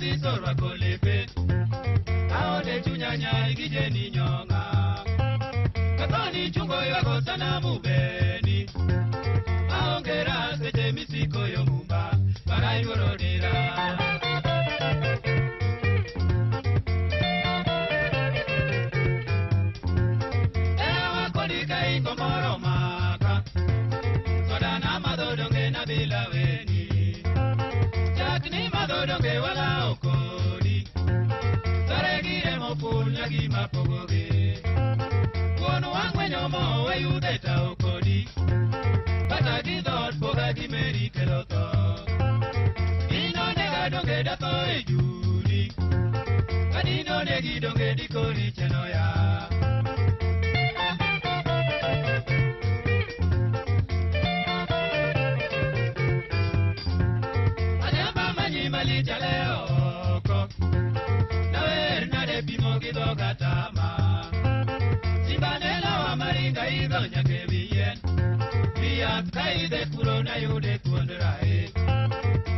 Gladys orwako lepe. Aonde chunya nyai gi Jeni Nyong'a. Kathoni chungo ywago sanamu beni. Aonge raha seche misiko yo mumba, para yuoro dira. Ewa kodi ka iko moro maka. Soda na madho donge na bila weni. Chak ni madho donge wala okodi. Sare gi remo pul nyagi mapogogi. Wuon wang'wenyo mo weyudhe tao kodi. Bata gi dhoot poga gi meri kelo tho. Dino nega donge datho e judi. Ka dino negi donge dikori cheno ya. Ajamba manyi malich alewo oko. Nawer nade pimo gi dhoga tama. Simba ne lawa maringa idho nyaka ewi yien. Wi yath ka idhe kuro nayude thuond rae.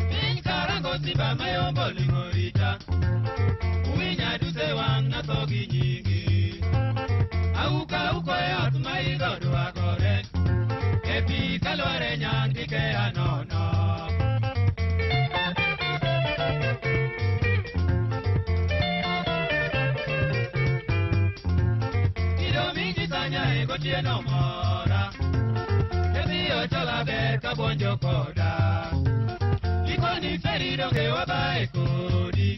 Piny karango simba mayombo ling'o rita. Uwinya duse wang' natho gi nyingi. Auka auko e ot ma idho dwa gore. E pi kalwar e nyang' dikeya nono. Kido minyisa nyae gotieno mora. Idhi ochola ber kabuonjo koda. Likoni feri donge wabae kodi.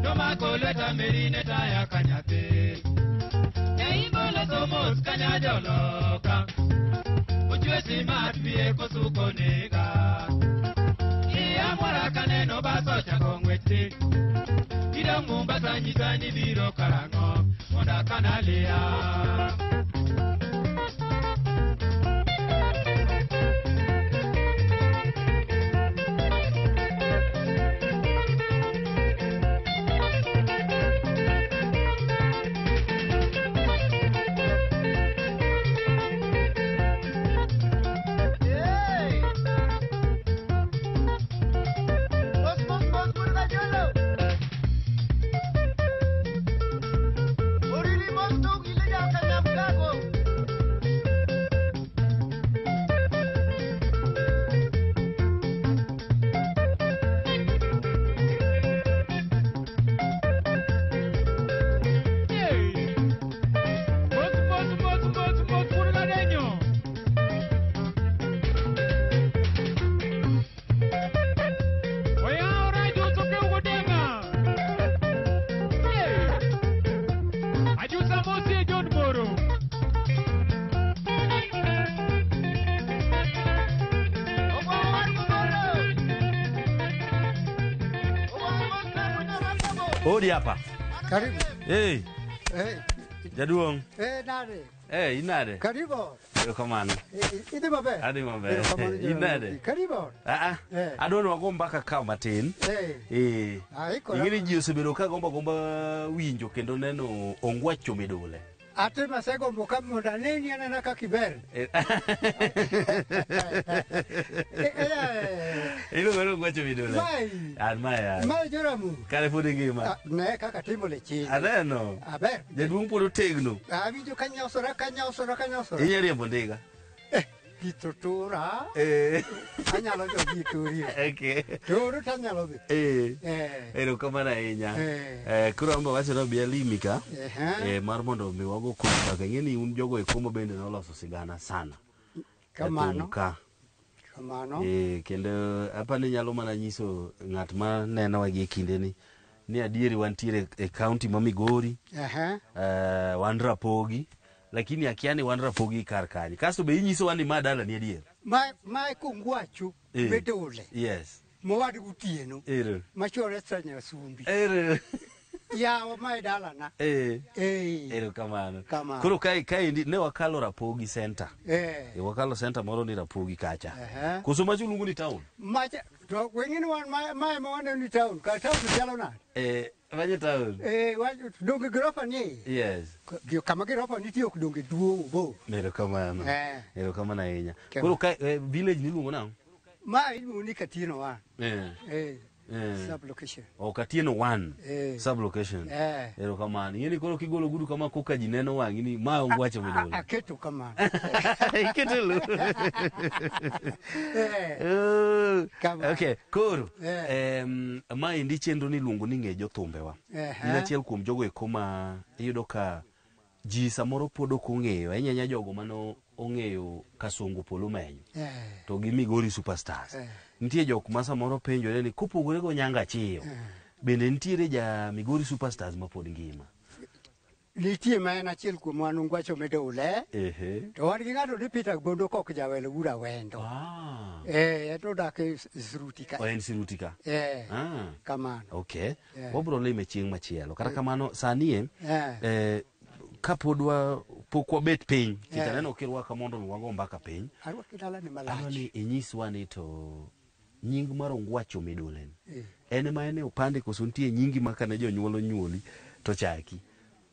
Tomako lweta meri ne taya ka nyathi. Nyaimbo loso mos ka nyajoloka. Ochwe simat wiye kosuko nega. Iya mwara kaneno bas ochako ng'wech thi. Kidong' Mombasa nyisa ni biro karang'o mondo akanalia. Hey! Mos, mos, mos, wuod Kajolo. Oriri mos to gile jaka nyamgago. Hey! Mos, mos, mos, mos, mos, wuod Kadenyo. Oyawore ajuso keugo denga. Hey! Ajusa mosie John Moro. Ogwang' mar Mugoro. Ogwang' mos ne wuod Nyamagago. Odi hapa. Karibu. Hey, Eh, jaduong'. eh, nade? Eh, inade? Karibu. Erokamano. Eh, Idhi maber? Adhi maber. Erokamano Eh, Jaramogi. inade? Karibu. Ah, ah. Eh. Adwa ni wago mbaka ka matin. Eh, Eh. aikora. Ing'e ni ji osebedo ka gombo agomba winjo kendo neno Ongwacho Midule. Atimo asegombo ka mondo aneni anena kaka iber. Eh. Eh, eh, Iluongo ni Ongwacho Midule. Mae. An mae an. Mae Joramu. Kare pod ingima. Ah, Ne kaka timo lechini. Aneno. Aber. Jaduong' pod otegno. Awinjo ka nyosora, ka nyosora, ka nyosora. Inya riembo ndiga. Eh, gito tura. Eh. Anyalo dhi turi. Okay. Turu to anyalo dhi. Eh. Eh. Erokamano ahinya. Eh. Eh, koro an be wacho ni obi alimi ka. Ehe. Eh, mar mondo mi wago koko kaka ing'e ni un jogo eko ma bende noloso sigana sana. E Kamano. thum ka. Kamano. Eh, kendo apa ni nyalo mana nyiso ng'at ma nenowa gi e kindeni ni adieri wantiere e kaunti ma Migori. Ehe. Eh, wan Rapogi. Lakini akia ni wan Rapogi kar kanye. Kasto be inyisowa ni ma dalani adier. Ma mae Kongwacho Eh. Midule. Yes. Mowad Gotieno. Ero. Machuore Sanya Sumbi. Ero. Yawa mae dalana. Eh. Eh. Erokamano. Kamano. Koro kae kaendi ne wakalo Rapogi Center. Eh. E, wakalo center moro ni Rapogi kacha. Ehe. Koso macho luongo ni town. Macha to wengine wan mae mae ma waneno ni town ka town to chalo nade? Eh, macho town. Eh, donge gorofa ni e iye? Yes. Kama gorofa nitie ok donge duong' bor. Erokamano. Eh. Erokamano ahinya. Kema. Koro ka eh, village niluongo nang'o? Ma iluongo ni Katieno wan. Eh. Eh. Eh. Sub location. Ok Atieno 1 Eh. sub location. Eh. Erokamano. Ing'e ni koro kigolo ogudu kama koka ji neno wang'i ni ma Ongwacho Midole. Aketo kamano. Iketo lo. Eh. Kamano. Okay, koro Eh. maendi chenro ni iluongo ni ng'e jothumbewa. Ehe. In achiel kuom jogo eko ma iyudo ka ji samoro pod ok ong'eyo ahinya ahinya jogo mane ong'eyo Kasongo Polo Menyo Eh. to gi Migori Superstars. Eh. Nitie jok ma samoro penjore ni kopogore go Nyanga Chiyo, bende nitiere ja Migori Superstars ma pod ngima. Nitie ma en achiel kuom wan Ongwacho Midole. Ehe. To wan gi ng'ato ni Peter Bondo kok jawelo ura wendo. Ah. Eh, en to odak e Siruti ka. O en Siruti ka. Eh. Ah. Kamano. Okay. Eh. Wabro lime chieng' machielo. Kata kamano sani e, Eh. kapod wa pok wabet piny, nikech Eh. aneno kirwaka mondo mi wago mbaka piny. Arwaki dala ni Adwa malach. ni inyiswa ni to nying mar Ongwacho Midole ni. Eh. En ma en e opande koso nitie nyingi ma kane jonyuol onyuoli to chaki.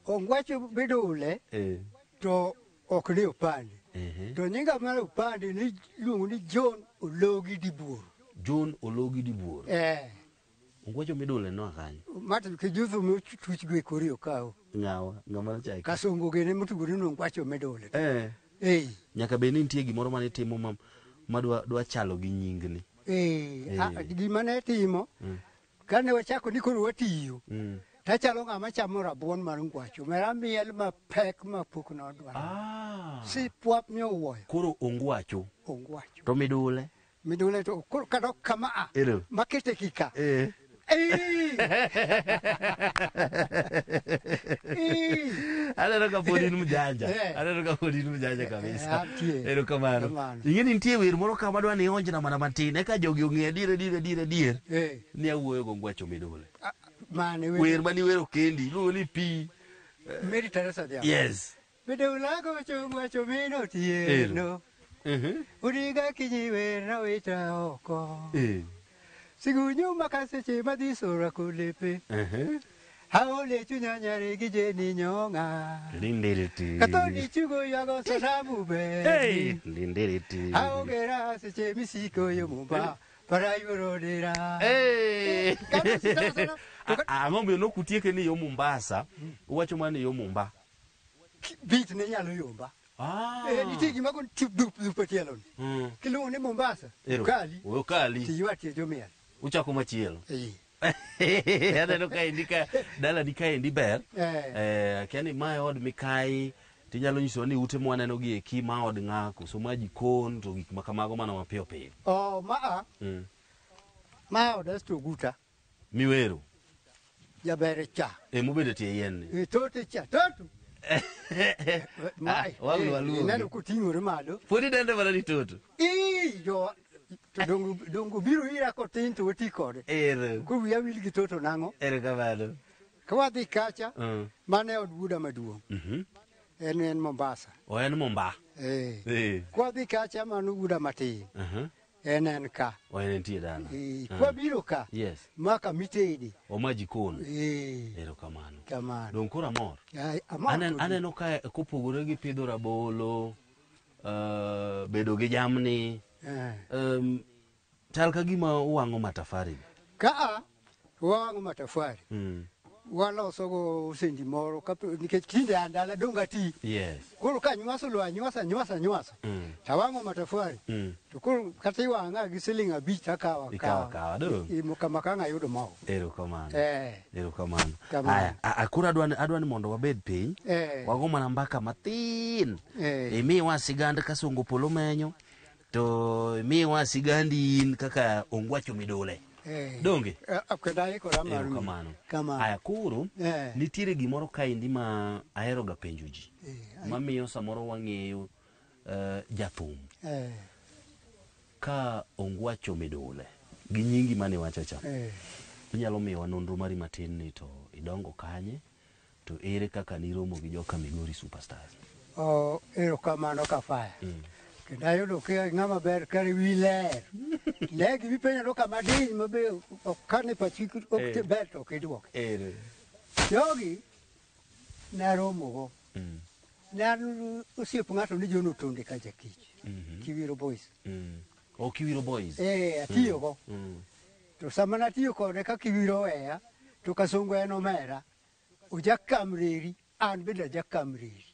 Ongwacho Midole Eh. to ok ni opande. Ehe. To nyinga mar opande ni iluongo ni John Ologi Dibuoro. John Ologi Dibuoro. Eh. Ongwacho Midole noa kanye? Martin Kijuthu motuch go e kori okaw. Ng'awa? Ng'ama nochaki? Kasongo gene motugore ni Ongwacho Midole. Eh. Eh. Nyaka bed ni nitie gimoro mane itimo ma dwa chalo gi nyingni. Eh, Eh. gima ne timo, kane wachako ni koro watiyo, tachalo ng'ama chamo rabuon mar ngwacho, mera miel mapek ma pok nodwaro. Ah. Si pwap nyowuoyo, Koro Ongwacho Ongwacho. to Midule. Midole to koro kadok kama a, Ero. makete kika. Eh. Eh! Eh! Aneno ka pod in mjanja. Eh. Aneno ka pod in mjanja kabisa. Eh, antie. Erokamano. Kamano. Ing'e ni nitie wer moro ka madwa ni ionjna mana matin eka jogi ong'e adier adier adier adier Eh, ni awuoyo go Ongwacho Midole. ah, mane Wer mane iwero kendi iluongo ni pi. Mary Teresa Dhiambo. Yes. Midole agocho Ongwacho min otieno. Mhm. Odiga kinyi wer nawita oko. Eh. Sigunyu maka seche madhi sora kolepe. Mhm. Aole chunya nyare gi jeni nyonga. Lindiriti. Katoni chugo yago sanamu Hey. be. Lindiriti. Aogera seche misiko yo mumba. Para yuoro dera. Hey. Kata sitana sana. Ang'o momiyo nokutieke ni yo Mombasa, uwacho mana ni yo Mumba. Bit ne nyalo yomba. Ah. Eh, nitie gima go tip dup dup e tielo ni. Kiluongo ni Mombasa. Ero. Ukali. Ukali. Tiywa tie jomiel. Uchako machielo. Eh. Aneno kaendi ka dalani kaendi ber. Eh. Akia ni mae od Mikai, tinyalo nyisowa ni ute mwaneno gi eki ma od ng'a koso ma jikon to gik ma kamago mana mapiyo piyo. Oh, ma a. Ma od Esther Oguta. Miwero. Jaber cha. Mobedo e tie yien ni. E tote cha. Toto. Ah, wang' waluongi. Ineno koting'ore malo. Pod idende mana ni toto. Ii, jo to dongo biro ira kotin to wati kode. Ero. Koro wiya wil gi toto nang'o? Ero kamano. Ka wadhi kacha, mane od wuoda maduong'. En Mombasa. O en Momba. Eh. Eh. Kwa dhi kacha mano wuoda matin. En ka. O en entie dala. Eh, kwa biro ka. Yes. Maka mitede. O ma jikon. Eh. Ero kamano. Kamano. Dong koro amor. Ai, amor kodi. Aneno ka kopogore gi pidho rabolo, bedo gi jamni. Chal ka gima uwang'o matafari. Ka a, wawang'o matafari. Waloso go osendi moro nikech tinde an dala dong ati. Yes. Koro ka anywaso lo anywasa anywasa anywasa. Tawang'o matafari. To koro kata iwang'a gi siling 5 takawa Ikawa kawa, do. Kama kang' ayudo mogo. Erokamano. Erokamano. Kamano. Aya, koro adwa ni mondo wabed piny. Wago mana mbaka mathin. Imiwa sigand Kasongo Polo Menyo. To imiwa sigand in kaka Ongwacho Midole. Donge? Kendo aikora mar miyi. Erokamano. Kamano. Aya, koro nitiere gimoro kaendi ma ahero ga penjo ji. Mamiyo samoro wang'eyo jathum. Ka Ongwacho Midole gi nyingi mane iwacho cha. Inyalo miyowa nonro mari matin ni to idongo kanye to ere kaka niromo gi joka Migori Superstars. Oh, erokamano Kafaya. Kendo ayudo ka ng'ama ber kare wi ler. Ler gima ipenjo no kama diny mabe ok kane pachi ok ber to ok idwoke. Jogi naromogo. Ne an osiep ng'ato ni John Otonde ka jakich. Kiwiro Boys. O Kiwiro Boys. Atiyogo. To sama natiyo kode ka Kiwiro oweya, to Kasongo en omera. Ojakamreri, an bende ajakamreri.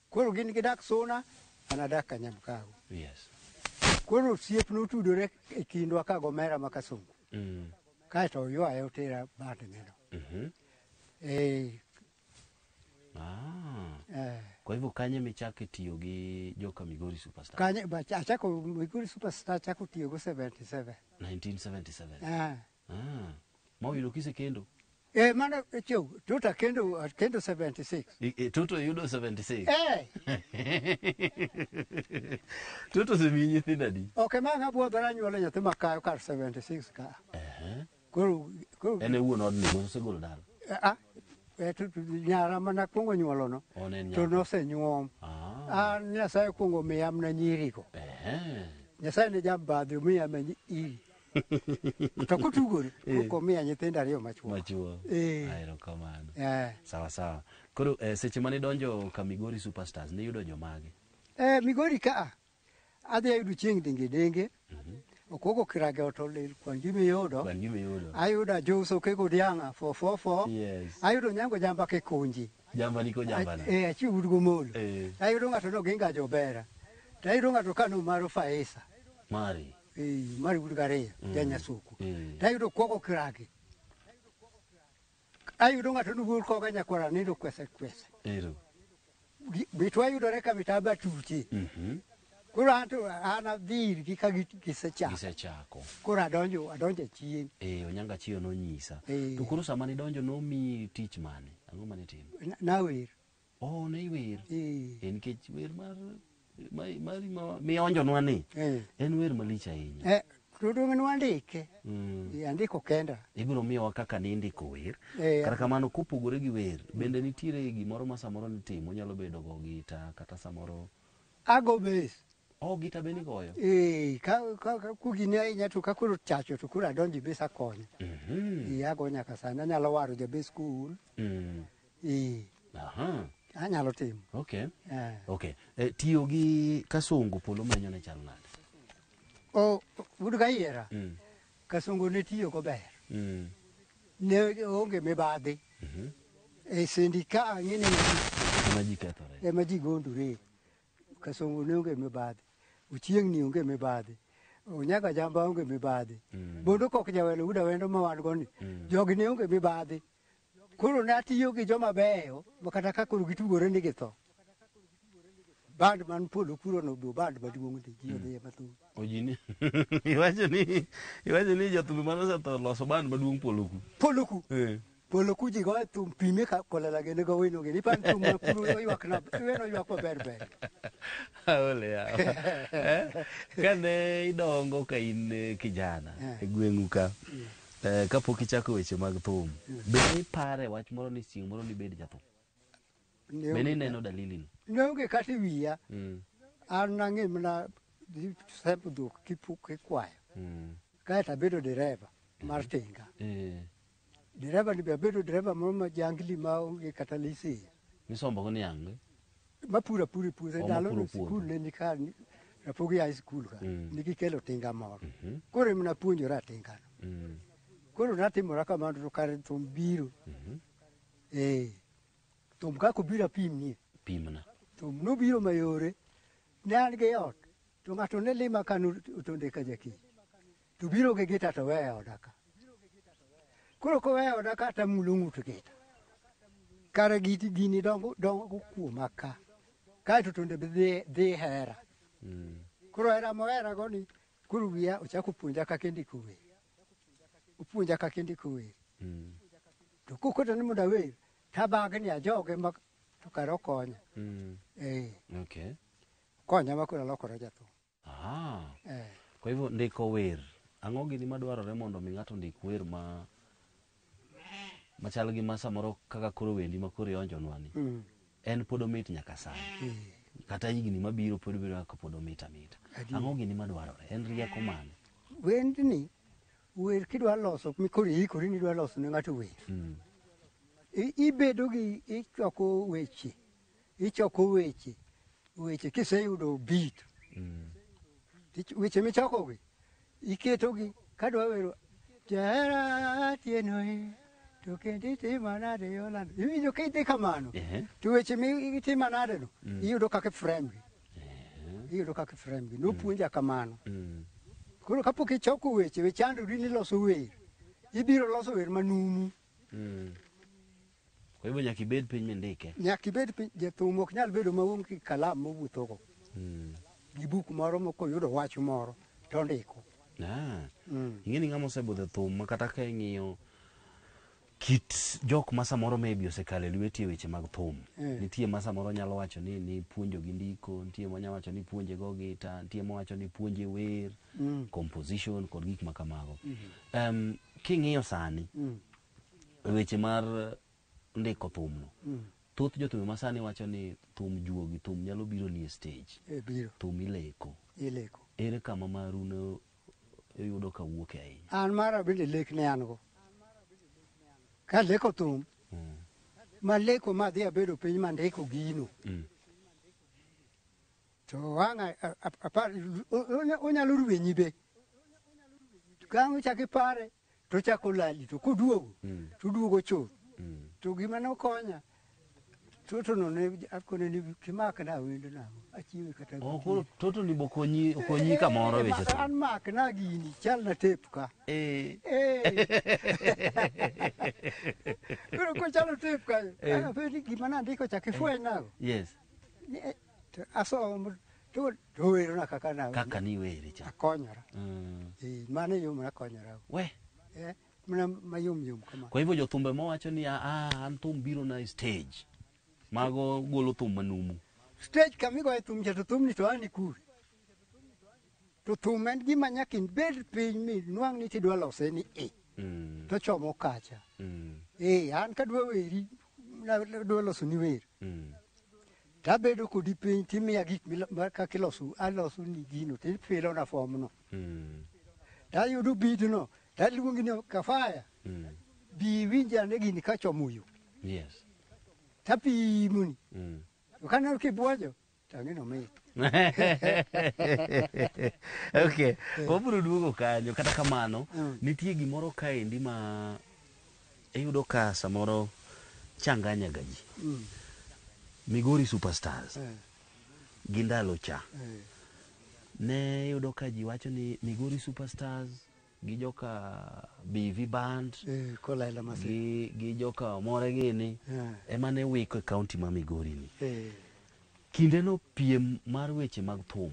Koro gin gidak Suna, an adak Kanyamkago. Yes. Koro osiep notudore e kindwa ka gomera ma Kasongo. Kaeto oywaye otera band neno. Ah. Eh. Kwa hivyo kanye michake tiyo gi joka Migori Superstar? Kanye, achako Migori Superstar achako tiyo go 77. 1977. Ah. Ah. Ma oyudo kise kendo? Mano chiew, Tota kendo 76. Toto yudo 76. Eh. Toto osemiyi nyithindo adi? Ok ema ang' abuodhora nyuolo nyathi makayo kar 76 ka. Koro En e wuon odni, koso osegolo dala? Ah, to nyara mana kuongo nyuolo no. Oh, ne en To nyako. nosenyuom. Ah. An Nyasaye kuongo miya mana nyirigo. Nyasaye ne jambadhi omiya mana iri. To kotugore, komiya nyithindo ariyo machuo. Machuo. Erokamano. Sawa sawa. Koro seche mane idonjo ka Migori Superstars, niyudo jomage? Migori ka adhi ayudo Chieng' Denge Denge. Okogo Kirage otolil kwan gimiyudo. Kwan gimiyudo. Ayudo Ajuso Kego Dianga 444. Yes. Ayudo Nyango Jamba Kikunji. Jamba niko jamba na. Achiwo Udgo Molo. Ayudo ng'ato noginga Jobera. To ayudo ng'ato kano maro Faisa. Mari. Mari Wuod Gariyo, Janyasuku. To ayudo Kwogo Kirage. Ayudo ng'ato nowuok koga nyakwara nindo kwese kwese. Ero. Mitwa yudore ka mitaba tuche. Koro an to an adhi irgi ka gisechako. Gisechako. Koro adonjo chien. Onyanga Chiyo nonyisa. To koro sama nidonjo nomiyi tich mane? Ang'o mane itimo? Nawer. Oh, ne iwer. Nikech wer mar mari ma mionjonwa ni. En wer malich ahinya. To dong' nwandike. Andiko kenda. Ibiro miyowa kaka nindiko wer. Kata kamano kopogore gi wer, bende nitiere gimoro ma samoro nitimo, nyalo bedo go gita kata samoro Ago bass. Oh, gita bende igoyo? Ka kugini ahinya to ka koro chacho to koro adonjo e bass akonyo. Ago nyaka sani, anyalo waro ja bass kool. Anyalo timo. Okay. Okay. Tiyo gi Kasongo polo menyo ne chal nade? Oh, Wuod Kayiera. Kasongo ne tiyo go ber. Ne onge mibadhi. E sindika ng'ini Ema ji kethore. Ema ji gondore. Kasongo ne onge mibadhi. Ochieng' ni onge mibadhi. Onyaga Jamba onge mibadhi. Bondo Kok Jawelo Wuod Awendo ma wan go ni. Jogi ne onge mibadhi. Koro ne atiyo gi joma beyo, ma kata ka koro gitugore ni githo. Band man polo kuro no be band maduong' ndi, ji odhiye mathoth. Ojini. Iwacho ni jothumbe mane osetho loso band maduong' polo ku. Polo ku. Polo ku ji goyo thum pime ka kolela gene go wino gini. Ipan thum ma kuro oywak na, weno oywak maber ber. Aole yawa. Kane idongo ka in kijana e gweng'u ka, kapok ichako weche mag thum, bende ipare wach moro ni chieng' moro nibed jathum? Bende ineno dalili no? Ne onge kata e wiya. An nang'e mana sembo dhok kikwayo. Kaeto abedo dereva mar tinga. Dereva ni be abedo dereva moro ma jangli ma onge kata lisen. Misombo go niang'? Mapuro apuro e puothe. Oh, Ndalo mapuro no puodho. sikul ne ni ka, Rapogi High School ka, ne gikelo tinga moro. Koro ema napuonjora tinga no. Koro natimora kamano to kare thum biro. Thum kaka obiro apimnie. Pimna. Thum nobiro mayore. Ne an gi ot. To ng'ato ne lima ka otonde ka jakich. To biro gi gita to weya e oda ka. Koro koweya e oda ka tamulo ng'ut gita. Kare gini dongo kuoma ka. Kaeto tonde be dhi hera. Koro hera mohera go ni, koro wiya ochako puonja kaka indiko wer. Opuonja kaka indiko wer. To kokota ni mondo awer, tabagni ajoge ma to kare okonya. Konya ma koro alokora jathum. Kwa hivyo ndiko wer, ang'o gini madwarore mondo mi ng'ato ndik wer machal gi ma samoro kaka koro wendi ma koro ionjonwa ni? En pod omit nyaka sani. Kata higni mabiro pod biro kaka pod omit amita. Ang'o gini madwarore? En rieko mane? Wendni, wer kidwa loso, mikoro iikori ni idwa loso ne ng'ato wer. Ibedo gi, ichoko weche. Ichoko weche. Weche kiseyudo beat. Weche michokogi, iketogi Kadwa wero jahera atieno e to kendo itima nade Yolanda. Iwinjo ka idhi kamano. To weche mitima nade no iyudo kaka iframe gi. Iyudo kaka iframe gi. Nopuonja kamano. Koro kapok ichoko weche, we chandori ni loso wer. Ibiro loso wer manumu. Kwa hivyo nyaka ibed piny mindike. Nyaka ibed piny, jathum ok nyal bedo maonge gi kalam mowuothogo. Gi buk moro mokoyudo wach moro to ondiko. Ing'e ni ng'ama osebudho e thum ma kata ka ing'iyo kit jok ma samoro maybe osekalo e lweti e weche mag thum. Nitie ma samoro nyalo wacho ni nipuonjo gi ndiko, nitie ma wacho ni puonje go gita, nitie ma wacho ni puonje wer, composition kod gik ma kamago. King'iyo sani, weche mar ndiko thumno, thoth jothum ma sani wacho ni thum juogi, thum nyalo biro ni e stage. Thum ileko. Ileko. Ere kama maru ne yudo ka wuok ahinya? An mara bende lek ne an go. Ka leko thum, ma leko ma dhi abedo piny mandiko gino. To wang' apar onyalo rwenyi be. Ka ang' ichako ipare to chako lali to koduogo to duogo chuth. To gima nokonya toto no ne akone ni kimakna wendo nang'o achiwe kata koro toto ni bokonyi okonyi kamoro weche thum. An makna gini chal na tape ka. Koro kochalo tape ka apenji gima nandiko chak ifweny nago. Yes. To asomo to werona kaka na kaka ni weri cha. Akonyora. Mano e yo mana akonyora. We. Mana mayom yom kama. Kwa hivyo jothumbe mawacho ni an thum biro na stage. Mago golo thum manumu. Stage kamigoye thum cha to thumni to an ikure. To thum en gima nyaka ibed piny mi nwang' ni tidwa lose ni e. To chomo kacha. An kadwa weri, adwa loso ni wer. Tabedo kodi piny timiya gik kaka iloso, aloso ni gino tifilona fom no. Tayudo beat no, taluongi ni Kafaya. Bi iwinj ane gini kachomo yo. Yes. Tapimoni. To kaneno kibuonjo, tang'e ni omit. Okay, wabiro duogo kanyo. Kata kamano, nitie gimoro kaendi ma iyudo ka samoro changanya ga ji. Migori Superstars gi ndalo cha. Ne iyudo ka ji wacho ni Migori Superstars gi joka BV Band gi joka Omore gini ema ne wiko e kaunti ma Migori ni. Kindeno piem mar weche mag thum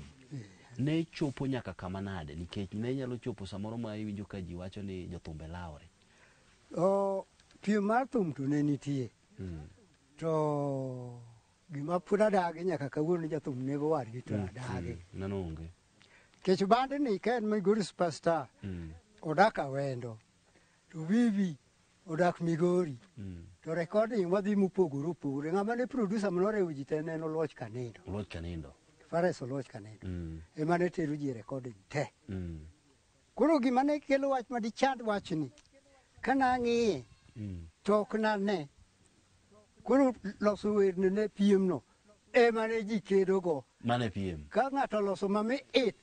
ne chopo nyaka kama nade, nikech ne nyalo chopo samoro ma iwinjo ka ji wacho ni jothumbe lawre. Piem mar thum to ne nitie. To gima pod adagi nyaka kawuono ni jathum nego wadgi to adagi. Mano onge. Nikech bandni ka en Migori Superstar, odak Awendo, to Vivi odak Migori. To recording wadhi mopogore opogore. Ng'ama ne producer manoriwo ji te ne en Oluoch Kanindo. Oluoch Kanindo. Fares Oluoch Kanindo. Ema ne tero ji e recording te. Koro gima ne kelo wach madichand wachni, ka nang'iye, to ok nane. Koro loso wer ne piem no, ema ne ji kedogo. Mane piem? Ka ng'ato oloso mamit,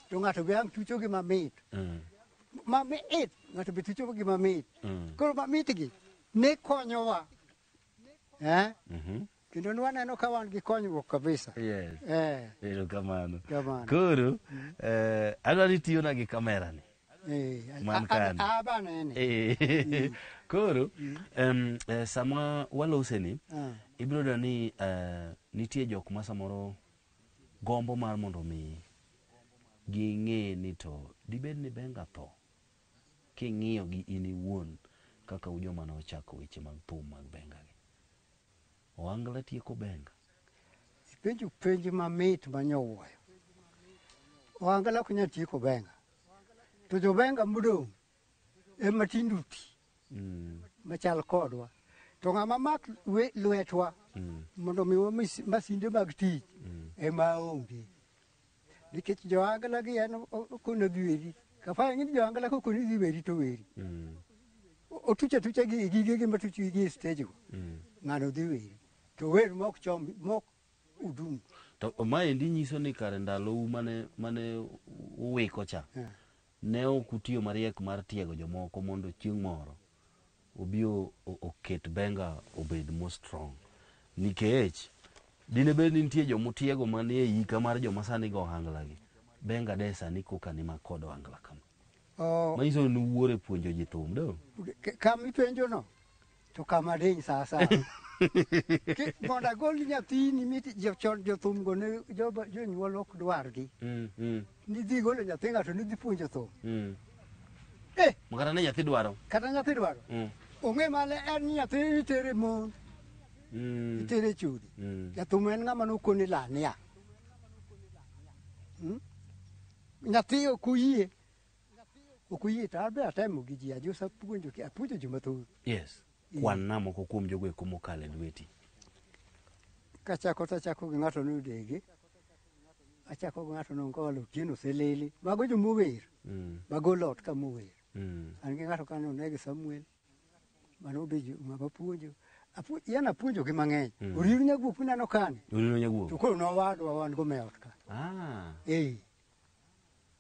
to ng'ato be ang' tucho gi mamit. Mamit, ng'ato be tucho gi mamit. Koro mamit gi ne konyowa. Kendo nwaneno ka wan gi konyruok kabisa. Yes. Erokamano. Kamano. Koro, adwa ni tiyona gi kamera ni. Man kani. Aba nene. Koro, sama walose ni, ibiro yudo ni nitie jok ma samoro gombo mar mondo mi ging'e ni to dibed ni Benga tho king'iyo gi in iwuon kaka ujoma nochako weche mag thum mag Benga gi. Ohangla tieko Benga. Ipenjo penj mamit manyowuoyo. Ohangla ok nyal tieko Benga. To jo Benga modong' ema tinde oti machal kodwa. To ng'ama mak lwetwa mondo omiwa masinde mag tich ema onge. Nikech jo Ohangla gi en okono dhi weri. Kafaya ng'e ni jo Ohangla kokoni dhi weri to weri. Otuch atucha gi gige gi matuch gi e stage go. Ng'ano dhi weri. To wer mok chom mok udum. To maendi nyiso ni kare ndalou mane uwiko cha. Ne ok utiyo mariek mar tiego jomoko mondo chieng' moro obi oket benga obed mo strong. Nikech dine bed ni nitie jomutiego manie hika mar joma sani go ohangla gi, benga de sani koka ni makod ohangla kama. Manyiso ni nuwuoro e puonjo ji thum, do? Kama ipenjo no, to kama diny sa asaya. Mondo agol nyathini miti chon jothum go ne jonyuol ok dwargi. Nidhi golo nyathi ng'ato nidhi puonjo thum. Makata ne nyathi dwaro. Kata nyathi dwaro. Ong'e mane en nyathi itere mon. Itere chudi. Jathum en ng'ama nokoni lania. Nyathi ok oyie. Ok oyie to an be atemo gi ji, ajusa puonjo, apuonjo ji mathoth. Yes. Kwan na moko kuom jogo eko mokalo e lweti. Kachako to achako gi ng'ato nodege. Achako gi ng'ato nongolo Otieno Selele. Mago jomower. Mago lot ka mower. An gi ng'ato kano negi Samuel. Mano be mapuonjo. Yan apuonjo gi mang'eny. Oriru nyaguok mineno kani. Oriru nyaguok. To koro nowadwa wan go me ot ka.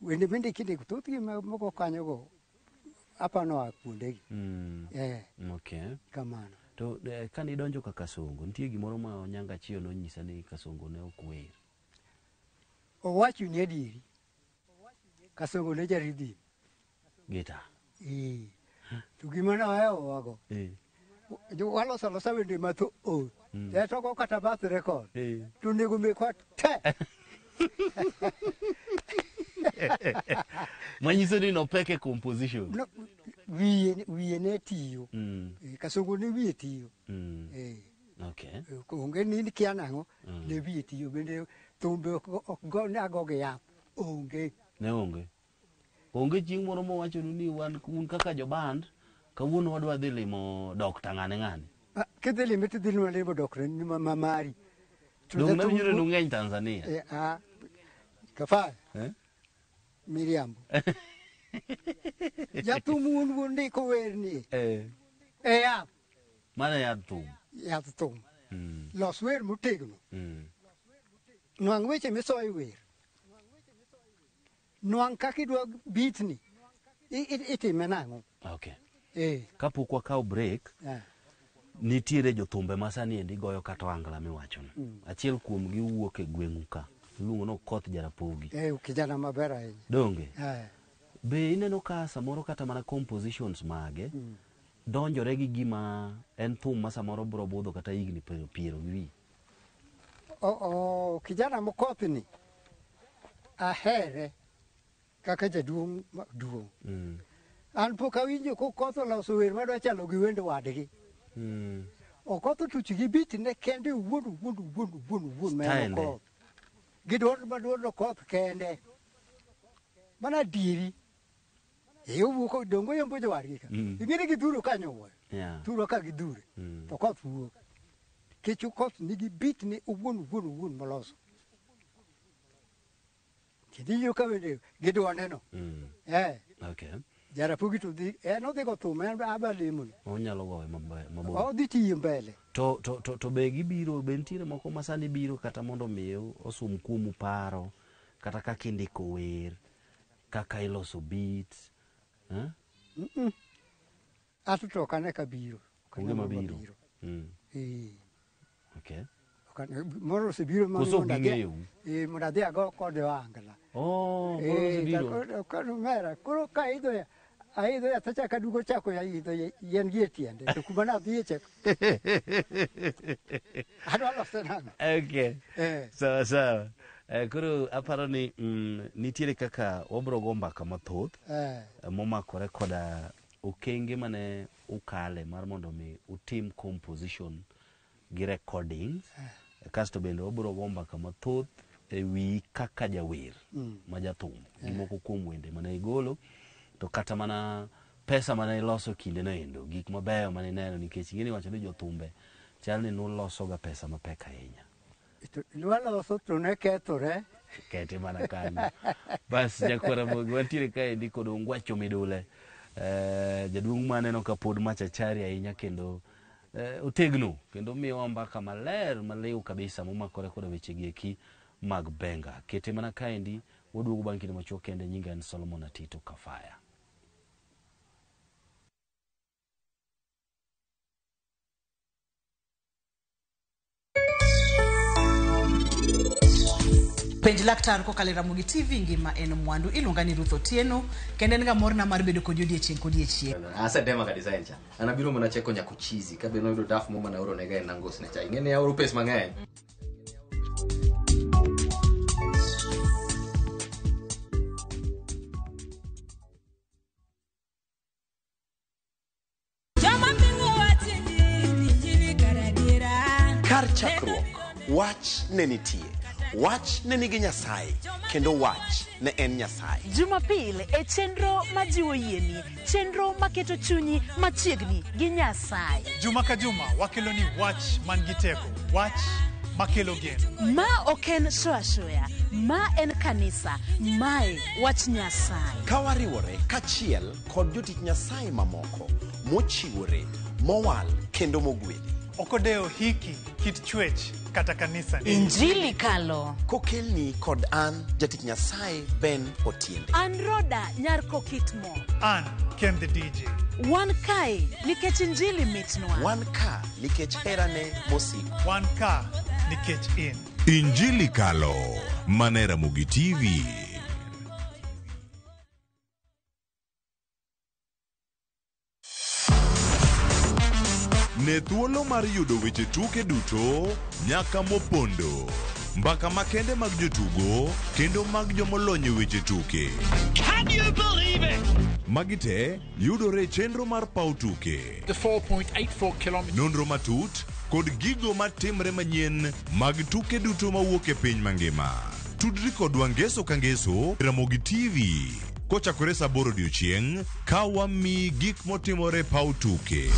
Wende mindiki ndiko thothgi moko kanyogo apano oa kuondegi. Okay. Kamano. To kane idonjo ka Kasongo, nitie gimoro ma Onyango Achiyo nonyisa ni Kasongo ne ok wer. Owacho ni adieri. Kasongo ne jaridhim. Gita. To gima nohewowago. Waloso alosa wende mathoth. To go kata bath record. To onego mekwa te. Manyiso ni nopek e composition. No, wiye ne tiyo. Kasongo ne wiye tiyo. Okay. Onge ni kia nang'o, ne wiye tiyo bende thumbe ok go ne ago gi yath. Onge. Ne onge. Onge chieng' moro mowachonu ni wan un kaka joband, kawuono wadwa dhi limo dokta ng'ane ng'ane. Kidhi lime tidhi limo dokta ni ma mari. Dong' nawinjo ni ung'eny Tanzania. Kafa. Miriambo. Jathum wuon wuon ndiko werni. E yath. Mano e yadh thum. Yadh thum. Los wer motegno. Nwang' weche misoyo e wer. Nwang' kaka idwa bitni. Itime nang'o? Okay. Kapok wakawo break, nitiere jothumbe ma sani endi goyo kata ohangla miwachono. Achiel kuomgi wuok e gweng'u ka. Iluongo ni Okoth Jarapogi. Kijana maber ahinya. Donge? Be ineno ka samoro kata mana compositions mage donjore gi gima en thum ma samoro biro budho kata higni piero gi wiye? Kijana Mokoth ni ahere kaka jaduong' duong'. An pok awinjo kokoth oloso wer madwa chalo gi wend wadgi. Okoth otuch gi beat ne kende owuon owuon owuon owuon owuon ma en Okoth. Gi duond ma duond Okoth kende. Mana adieri. Owuok dongo yombo jowadgi ka. Ing'e ni gidhuro kanyo wuoyo. Thuro ka gidhure. To Okoth wuok. Nikech Okoth nigi beat ne owuon owuon owuon moloso. Kendo iwinjo ka wende gi duonde no. Okay. Jarapogi to dhi, en odhi go thum, en aba lemone. Onyalo gowe mabor. Odhi tiyo mbele. To be gibiro, be nitiere moko ma sani biro kata mondo mi osum kuomu paro, kata kaka indiko wer, kaka iloso beat. Ato to ok ane ka biro. Ok ane Onge moro mabiro. mabiro. Okay. Moro osebiro ma Koso mondo adhi- ging'eyo? Mondo adhi ago kode ohangla. Oh, koro osebiro. Koro mera, koro ka aidho ya, aidho ya, tachako aduogo chako ya idho yien gi e tiende. To kuma nadhiye cha. Adwa lose nang'o? Okay. Sawa sawa. Koro aparo ni nitiere kaka wabro go mbaka mathoth momakore koda okenge mane ukale mar mondo mi utim composition gi recordings. Kasto bende wabro go mbaka mathoth e wi kaka jawer ma jathum gi moko kuom wende mane igolo, to kata mana pesa mane iloso kinde no endo, gik mabeyo mane ineno, nikech ing'e ni wacho ni jothumbe chal ni nuloso ga pesa mapek ahinya. To nwaloso to ne kethore. Kete mana kanyo. Bas nyakwara Ramogi wantiere kaendi kod Ongwacho Midule. Jaduong' maneno ka pod machachari ahinya kendo otegno kendo miyowa mbaka maler maliw kabisa momakore koda weche gi eki mag benga. Kete mana kaendi Waduogo bang' kinde machuok kende. Nyinga en Solomon Atito Kafaya. Penj laktar kokalo e Ramogi TV ngima en mwandu. Iluonga ni Ruth Otieno kendo en ga morna mar bedo kodi odiechieng' kodiechieng'. Asetema ka design cha. An abiro mana cheko nyako chizi ka be noyudo daf mo mana oro nega e nangos ne cha. Ing'e ni aoro pes mang'eny. Kar chakruok, wach ne nitie. Wach ne nigi Nyasaye, kendo wach ne en Nyasaye. Jumapil e chenro majiwo yieni, chenro maketo chunyi machiegni gi Nyasaye. Juma ka juma wakelo ni wach man gi teko, wach makelo geno. Ma ok en shoya shoya, ma en kanisa, mae wach Nyasaye. Ka wariwore kachiel kod jotich Nyasaye mamoko mochiwore, mowal kendo mogwedhi. Ok odewo hiki, kit chwech kata kanisa ni. Injili kalo. Kokelni kod an jatich Nyasaye Ben Otiende. An Roda nyar Kokitmo. An Ken the DJ. Wan kae nikech injili mitnwa. Wan ka nikech herane mosiko. Wan ka nikech in. Injili Kalo, mane Ramogi TV. Ne thuolo mar yudo weche tuke duto nyaka mopondo. Mbaka makende mag jotugo kendo mag jomolony e weche tuke. Can you believe it? Magi te yudore e chenro mar paw tuke. The 4.84 kilometers. Nonro matut kod gigo matimre manyien mag tuke duto mawuok e piny mangima. Tudri kodwa ngeso ka ngeso Ramogi TV kochakore saa aboro odiochieng' ka wamiyi gik motimore e paw tuke.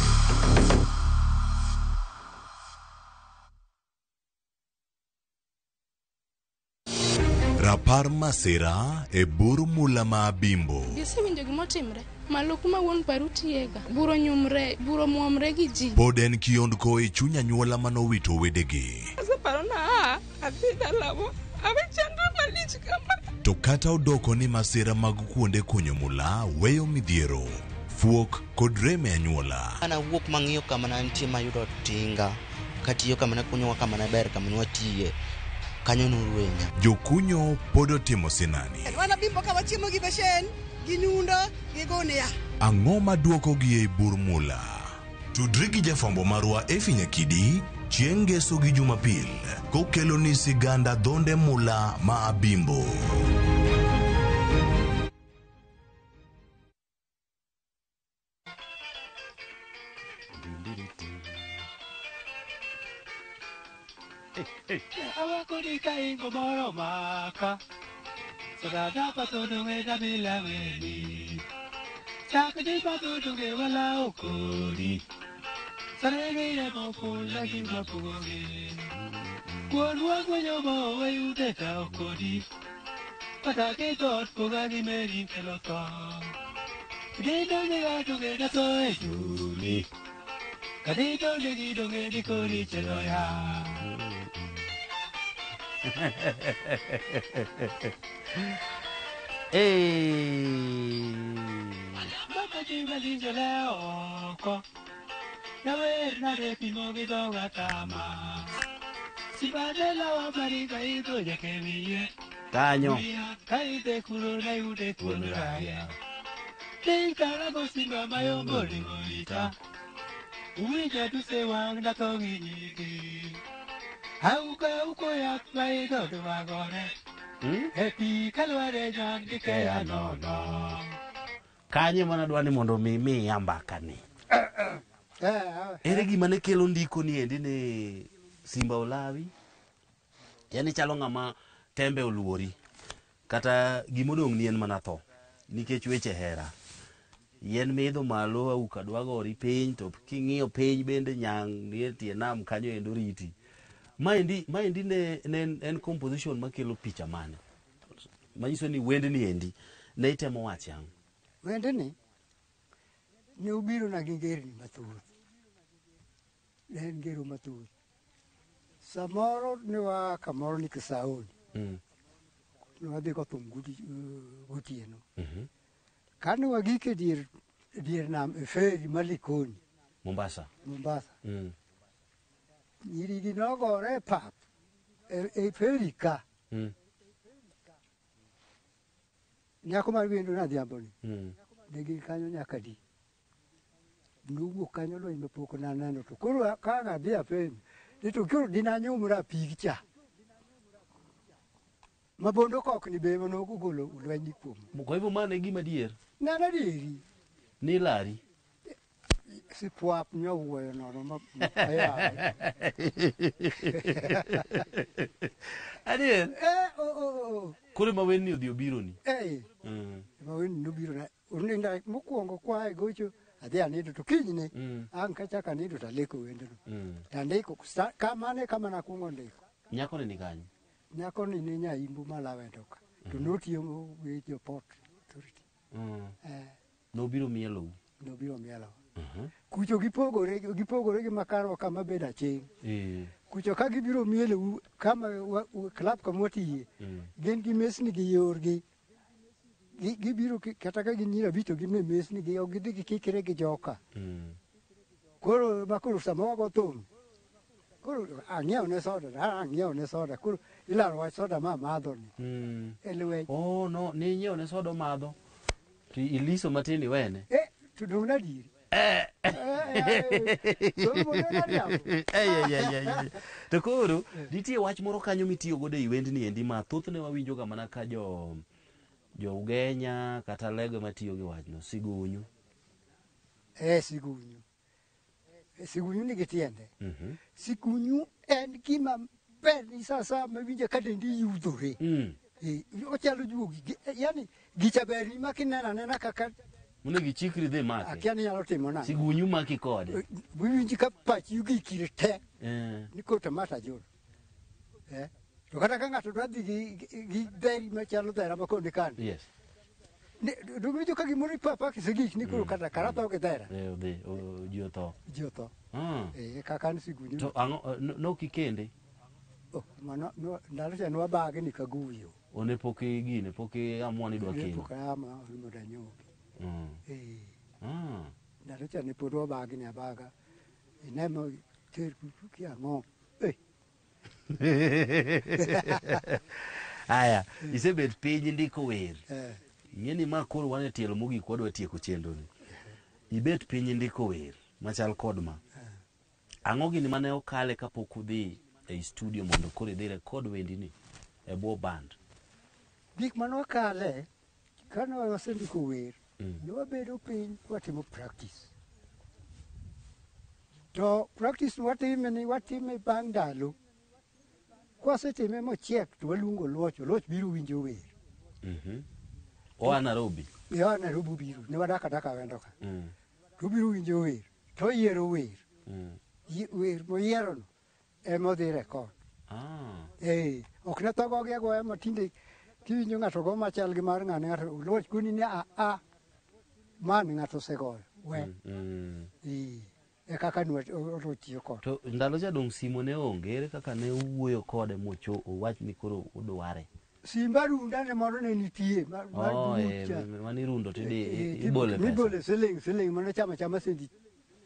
Rapar masira e bur mula ma Abimbo. Gisewinjo gimotimre? Malo kuma wuon paru tiyega. Buro nyumre, buro muomre gi ji. Pod en kiondko e chuny anyuola manowito wedegi. Aseparo na aa, adhi dalawa. Awe chandra malich kama. To kata odoko ni masira mag kuonde kunyo mula weyo midhiero, fuok kod rem e anyuola. An awuok mang'iyo kama ne antie mayudo tinga katiyo kama ne kunyowa kama ne ber kama ne watiye kanyo norwenya. Jokunyo pod otimo sinani. Wan Abimbo ka wachiemo gi besen, gi nyundo, gi gunia. Ang'o maduokogi ei bur mula? Tudri gi jafwambo marwa Effie Nyakidi chieng' ngeso gi Jumapil kokelo ni siganda dhonde mula ma Abimbo. Awakoni ka ingo moro maka. Sadada patodonge da bilaweni. Chak di patodonge wala okodi. Sarege re mo pula ki mapuge. Kuon gwenyo mo we ude ta okodi. Patake tot puga gi meri keloto. Gendo de ga tuge da to e yuli. Kadito de gi donge di kori chelo ya. Hey. Kanyo. Kanye mana dwa ni mondo mi miya mbaka ni. Ere gima ne kelo ndiko ni endi ni Simba Olawi? Yani chalo ng'ama tembe oluori. Kata gimodong' ni en mana tho. Nikech weche hera. Yien midho malo auka dwa gori piny to king'iyo piny bende nyang' nie tie nam kanyo endo riti. Maendi ne en composition makelo picha mane? Manyiso ni wendni endi ne itemo wacho ang'o? Wendni ne obiro na gi ngerni mathoth. Ne en ngero mathoth. Samoro ne waa kamoro ni Kisauni. Nwadhi go thum gotieno. Kane wagik e dier nam e feri ma Likoni. Mombasa. Mombasa. Nyirigi nogore e pap e feri ka. Nyako mar wendo nadhiambo ni. Ne gin kanyo nyaka di. Nowuok kanyo lweny mapok naneno to koro ka ang' adhi apenjo ni to koro dinanyumra pig cha. Ma bondo kokni be ema nogolo lweny ni kuom. Kwa hivyo mano e gima adier. Ne en adieri. Ni lari. Sipwap nyowuoyo nono ma ayaye. Adier. Eh, oh, oh, oh. Koro ema werni odhi obironi. Eh. Ema werni nobiro na. Oninda mokwongo kwa e gocho adhi anindo to kinyne ang' kachako anindo to aleko wendno. Tandiko kamano e kama nakwongo ndiko. Nyako ni kanye? Nyako ni ni Nyaimbo Malawendo ka. To notiyo gi jo Port Authority. Nobiro mielou. Nobiro mielo. Kucho gipogore gi makarwa kama bedo aching'. Kucho ka gibiro mielou kama club kama watiye. Gin gi mesni gi yorgi. Gibiro kata ka gin nyiri abich to gin e mesni gi ok gidhi gikikre gi joka. Koro ma koro sama wago thum. Koro ang'iewo ne soda, ang'iewo ne soda. Koro ilaro wach soda ma amadho ni. E lweny. Oh no, ni inyiewo ne soda omadho. To iliso matin iwene. To dong' nadieri. To koro nitie wach moro kanyo mitiyo godo ei wendni endi ma thothne wawinjo ga mana ka jo Ugenya kata lego matiyo gi wachno, sigunyu. Sigunyu. Sigunyu nigi tiende. Sigunyu en gima ber ni sa asaya ma iwinjo ka dendi yudhore. Ochalo juogi. Yani gicha berni ma kineno anena kaka Monego ichikri dhi make. Akia ni nyalo timo nang'o. Sigunyu maki kode. Iwinji ka pachi ogikire te. Ni koro to ma to ajul. To kata ka ng'ato dwa dhi gi dheri machalo dhera ma koni kani. Yes. Donge ka gimoro ipapa kisegik ni koro kata kara tho gi dhera. Odhi, ji otho. Ji otho. Kaka an sigunyu. To ang'o nok ikende? Oh, mano ndalo cha nwabage ni kaguyo. One pok igine, pok iamua ni idwa kendo. Pok amua ni mondo anyombi. Ndalo cha ne pod wabagni abaga. Inemo ter kia ang'o. Aya, isebet piny ndiko wer. Ing'e ni ma koro wan e tielo mogik wadwa tieko chenro ni. Ibet piny ndiko wer machal kod ma. Ang'o gini mane okale kapok udhi ei studio mondo koro idhi record wendini e bwo band? Gik mane wakale kane wasendiko wer, ne wabedo piny watimo practice. To practice watime ni watime bang' ndalo. Kwasetime mochiek to waluongo Oluoch, Oluoch biro winjo wer. Oa Nairobi. Oa Nairobi biro, ne wadak adaka Awendo ka. To obiro winjo wer, to oyiero wer. Wer moyierono ema odhi record. Ok ne tho gogi agoya ma tinde kiwinjo ng'ato go machal gi mar ng'ane ng'ato Oluoch koni ni a man ng'ato osegoyo we. E kaka nwa tiyo kode. To ndalo cha dong' simo ne onge, ere kaka ne uwuoyo kode mocho owach ni koro udware? Simba runda ne moro ne nitie mar Oh, cha. mane irundo to ibole pesa. Mibole siling siling mane chama chama sendi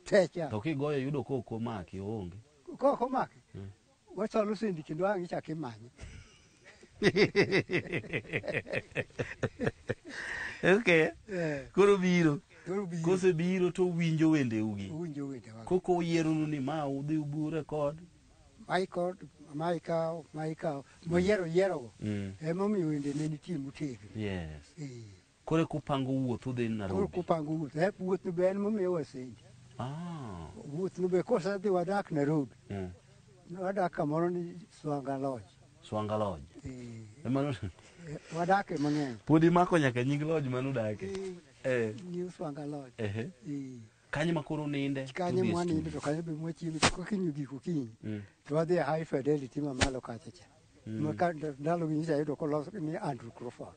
techa. To kigoyo yudo kok omaki oonge. Kok omaki. Wachalo sendi kendo ang' ichak imanye. Okay. Koro biro. Koro biro. Kosebiro to winjo wendeugi. Owinjo wendewa. Koko oyieronu ni ma udhi ubu record. Ma ikawo, ma ikawo. Moyiero yierogo. Emomiyo wende ne nitie motegno. Yes. Koro eka upango wuoth udhi Koro Nairobi. kupango wuoth. Wuoth no be en momiyowa sendi. Wuoth no be kosedhi wadak Nairobi. Wadak kamoro ni Swanga Lodge. Swanga Lodge. Emano Wadake mang'eny. Pod imako nyaka nying lodge manudake. New Swanga Lodge. Kanyo ma koro uninde. Kanyo tudhi e mwaninde studio. to kanyo be mwachieme to kokinyi ogik okinyi. To wadhi e High Fidelity mamalo kacha cha. Ma ka ndalo gi nyicha yudo kolos ni Andrew Crawford.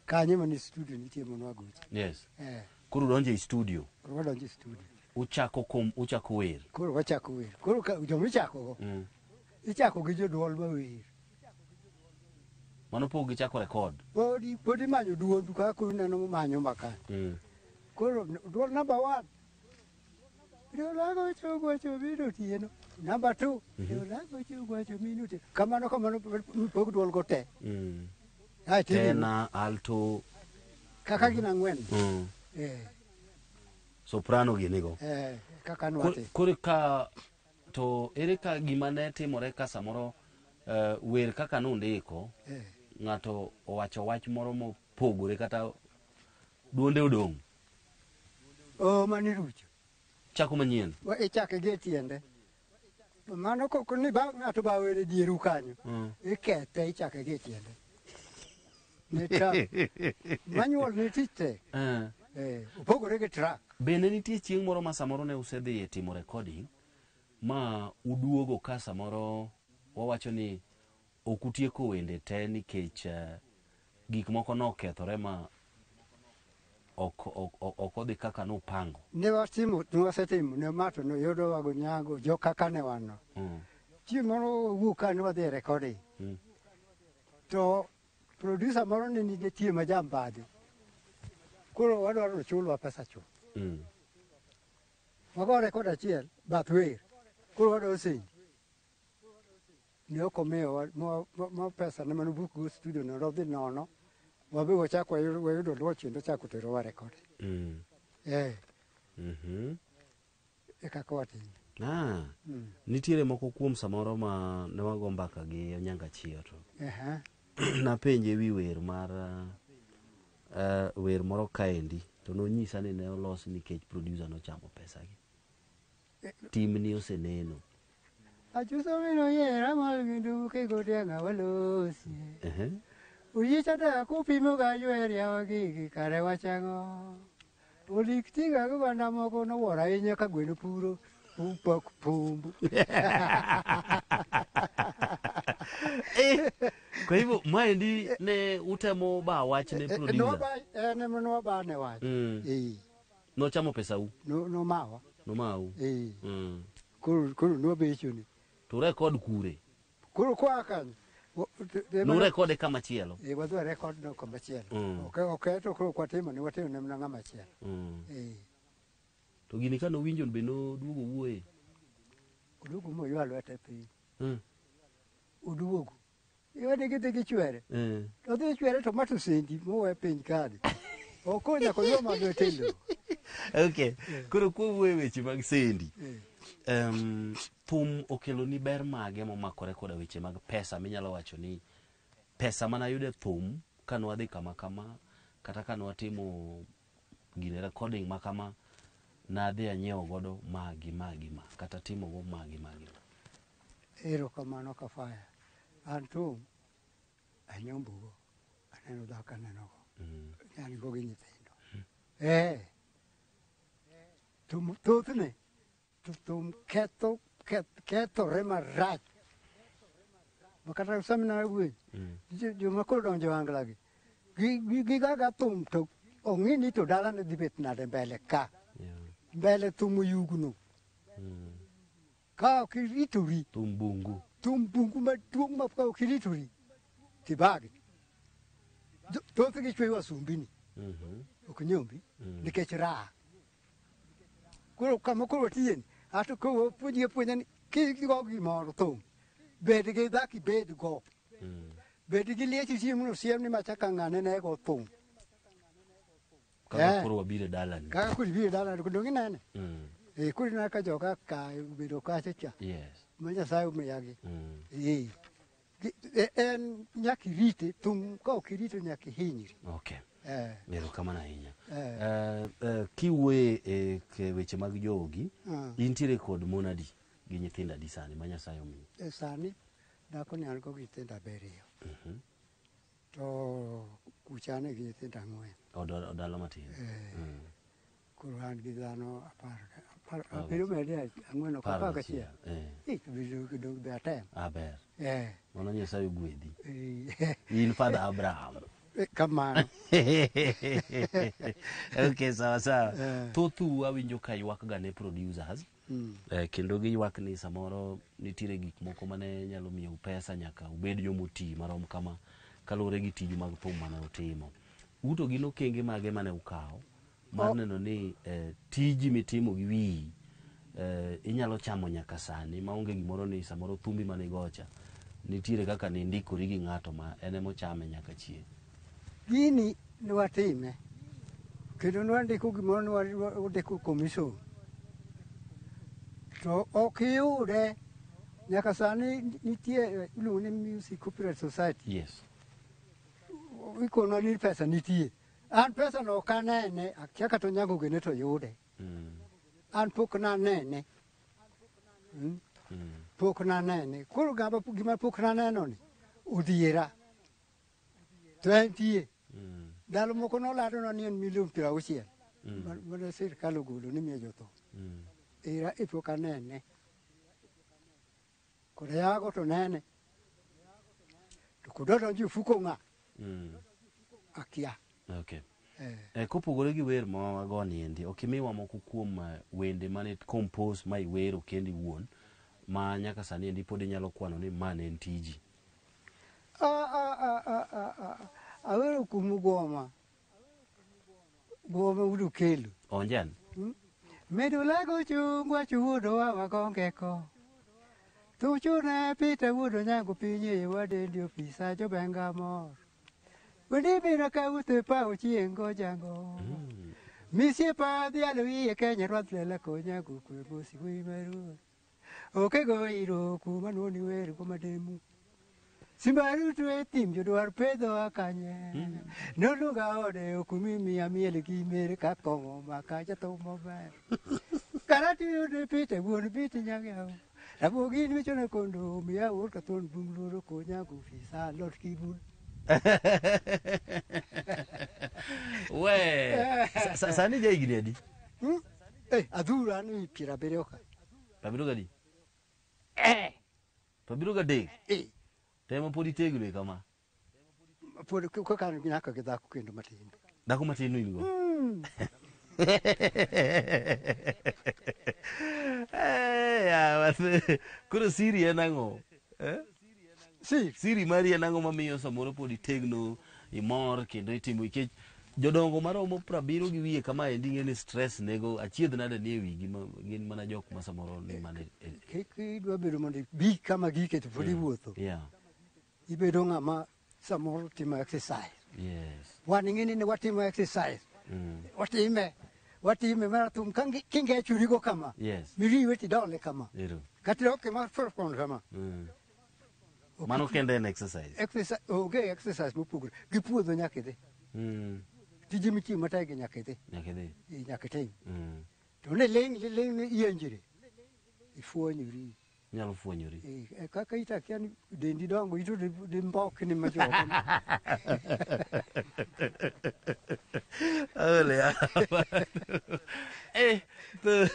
Kanyo mane studio nitie manwagoche. Yes. Koro udonjo e studio. Koro wadonjo e studio. Uchako kom, uchako wer. Koro wachako wer. Koro ka joma ichako go. Ichako gi joduol ma wer. Mano pok gichako record. Podi podi imanyo duondu kaka koro ineno manyo maka. Koro duol number 1. Riolago chogwacho mino otieno. Number 2. Riolago chogwacho mino otieno. Kamano kamano pok duol go te. Ai, Tena, alto, Kaka gin ang'wen. Soprano ginigo. Kaka nwate. Koro ka to ere ka gima ne timore ka samoro wer kaka nundiko ng'ato owacho wach moro mopogore kata duonde odong'. Oh, mani rucho. Chako manyien. Ichake gi e tiende. Mano kok ni ba ng'ato ba wer e dieru kanyo. Ikethe ichake gi e tiende. Ne track. Manual ne tich tek. Opogore gi track. Bende nitie chieng' moro ma samoro ne usedhi e timo recording ma uduogo ka samoro wawacho ni ok utieko wende te nikech gik moko nokethore ma ok odhi kaka nupango. Ne watimo, ne wasetimo, ne mato no yudo wago nyago, jo kaka ne wan no. Chieng' moro wuok ka ne wadhi e recording. To producer moro ne nitie ma jambadhi. Koro wadwaro ni ochulwa pesa chuth. Wago record achiel, bath wer. Koro wadwaro sendi. Ne ok omiyowa, ma pesa ne mane obook go studio no nodhi nono. Wabe wachako wayudo luoch kendo chako terowa record. E kaka watimo. Nitiere moko kuom samoro ma ne wago mbaka gi Onyango Achio to. Napenje wi wer mar wer moro kaendi to nonyisa ni ne olos nikech producer nochamo pesagi. Timni oseneno. Achuso mino yiera mal gindu ke gotiang'a walosi. Oyicha da kupimo ga ywer yawa gigi kare wachang'o. Olik tinga go banda moko nowuoro ahinya ka gweno puro pok pumbu. Kwa hivyo maendi ne utemo ba wach ne producer. En ema noba ne wach. Nochamo pesa u? Nomawa. Nomau. Koro nobechoni. To record kure? Koro kwa kanyo. No record kama chielo. Wadhi record no kama chielo. Ok to koro kwatimo ni watimo ne mana ng'ama chielo. To gini ka nowinjo be noduogo wuoye. Oduogo moywa lwete piny. Oduogo. Iwene gidhi gichwere. To dhi chwere to mato sendi mowe piny kadi. Ok onyako yo ma lwete lowo. Okay. Koro kwawuoyo e weche mag sendi. Thum okelo ni ber mage momakore koda weche mag pesa minyalo wacho ni pesa mana yudo e thum ka nwadhi kama kama kata ka nwatimo gine recording ma kama nadhi anyiewo godo magi magi ma kata timo go magi magi ma. Erokamano Kafaya. An thum anyombogo aneno dhako anenogo. An go gi nyithindo. Thum thothne to thum kethore marach. Ma kata samina wuoyi, joma koro donjo e ohangla gi, gigaga thum to ong'i ni to dalane dhi bet nade mbele ka. Mbele thum oyugno. Ka ok iritori. Thum bungu. Thum bungu maduong' ma ka ok iritori, tibagi. Thothgi chweyo wasumbini. Ok nyombi, nikech raha. Koro kama koro watiyeni, ato koro wapuonji apuonja ni kigo gimoro thum, bed gi dhako ibed go. Bed gi liech chiemo no siem ni macha ka ng'ane ne go thum. Kaka koro wabiro e dalani. Kaka koro ibiro e dalani, dong inene? Koro ineno ka joka ka obedo kacha cha. Ma Nyasaye omiyagi. En nyaka irite, thum ka ok irito nyaka ihinyri. Okay. Erokamano ahinya. Kiwuoye e weche mag jogi, intiere kod mon adi gi nyithindo adi sani ma Nyasaye omiyi? Sani dhako ni an go gi nyithindo 7. To kuchane gi nyithindo 4. Odalo matin. Koro an gi dhano apar, abiriyo mede 4 ok apar gachiel. To be atem. Ber. Mano Nyasaye ogwedhi. In Father Abraham. Kamano. Okay, sawa sawa. Thothu awinjo ka ywak ga ne producers. Kendo giywak ni samoro nitiere gik moko mane nyalo miyou pesa nyaka ubed jomoti marom kama. kaluwore gi tiju mag thum mane utimo. Uto gin okenge mage mane ukawo mar neno ni tiji mitimo gi wiyi inyalo chamo nyaka sani maonge gimoro ni samoro thumbi mane igocha nitiere kaka nindikori gi ng'ato ma en emochame nyaka chieng'. Gini nwatime kendo nwandiko gimoro, nwandiko commission to ok iyude nyaka sani. Nitie iluongo ni Music Copyright Society. Ikonwa ni pesa nitie. An pesa no ok anene, akia kata Onyango Gene to yude. An pok nanene. Pok nanene. Koro gama gima pok naneno ni odhiera. To entie. Ndalo moko nolandona ni en milion 60 mane sirkal ogolo ni miyo jotho. Era e pok anene. Kod yago to nene. To kod donjo e ofuko ng'a? Akia. Okay. Kopogore gi wer ma wagoni endi, ok imiwa moko kuom wende mane compose ma iwero kendi iwuon ma nyaka sani endi pod inyalo kwano ni ma ne en tiji. Ah, ah, ah, ah, ah, ah. Awero kuom goma. Goma udu kelo. Onjan. Medo lago chungwa chuodo wa wakongeko. Tuchune pita wuodo nyango pinye wadendi ofisa jobenga mor. Wendi biro ka wuotho e paw chieng' gojango. Misie pa dhialo iye Kenya rwath lela konyago kwe mosi wi maruoth. Oke go iro kuma nuoni wer kuma demu. Simba ruto e thim jodwar pedho akanye. Noluonga ode okumi miya miel gi mer ka kong'o maka jathum maber. Karati yude pite wuon pite nyang'ew. Ramogi in michona kondo miya wuod ka thuon bung luoro konya go fisa lot kibul. We, sani ja higni adi? Eh, adhura an 70 ka. 73? Eh. 73? Eh. Tema pod itegno e kama. Pod kaka an nyaka gi dhako kendo matin. Dhako matin in go? Mm. Eh, yawa, koro siri en ang'o? Eh? Siri? Siri mari en ang'o mamiyo samoro pod itegno, imor kendo itimo nikech jodongo maromo 70 gi wiye kama endi ing'e ni stress nego achiedh nade ni e wigi ma gin mana jok ma samoro ni mana Kik idwa bedo mondo ibi kama gike to pod iwuotho. Ibedo ng'ama samoro timo exercise. Wan ing'e ni watimo exercise. Watime. Watime mana thum ka kingechurigo kama. Miriwe tidole kama. Ero. Kata idok ma kono kama. Mano kende en exercise. Exercise, onge exercise mopogore. Gi puodho nyaka idhi. Tije mitiyo matek gi nyaka idhi. Nyaka idhi. Nyaka itim. To ne ling' ling' ni ienjiri. Ifuonyori. Inyalo fuonyori. Eh, kaka ita kia ni dendi dongo ito di mbokni ma jogo. Ole hapa. Eh, to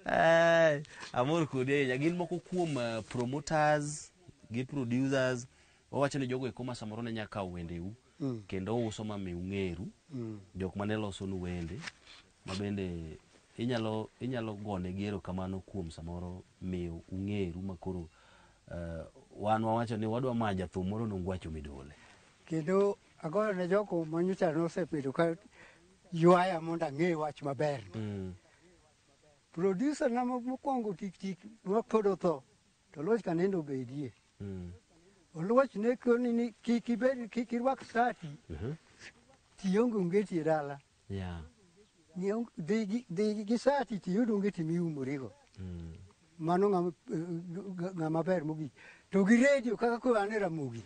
Ai, amor kodi ahinya. Gin moko kuom promoters gi producers wawacho ni jogo eko ma samoro ne nyaka kawo wendeu kendo uso ma mi ung'eru jok mane losonu wende ma bende inyalo gonegi erokamano kuom samoro miyo ung'eru ma koro wan wawacho ni wadwa mayo jathum moro nongwacho midole. Kendo agoyo ne jogo manyocha nosebedo ka ywaya mondo ang'e wach maber. Producer na mokwongo tik tik mapod otho to Oluoch kanendo obedie. Oluoch ne koni ni kik ibed kik irwak sati tionge ongeti e dala. Ng'iew dhi gi sati tiyud ongeti miumorigo. Mano ng'ama ber mogik. To gi redio kaka koro an e Ramogi.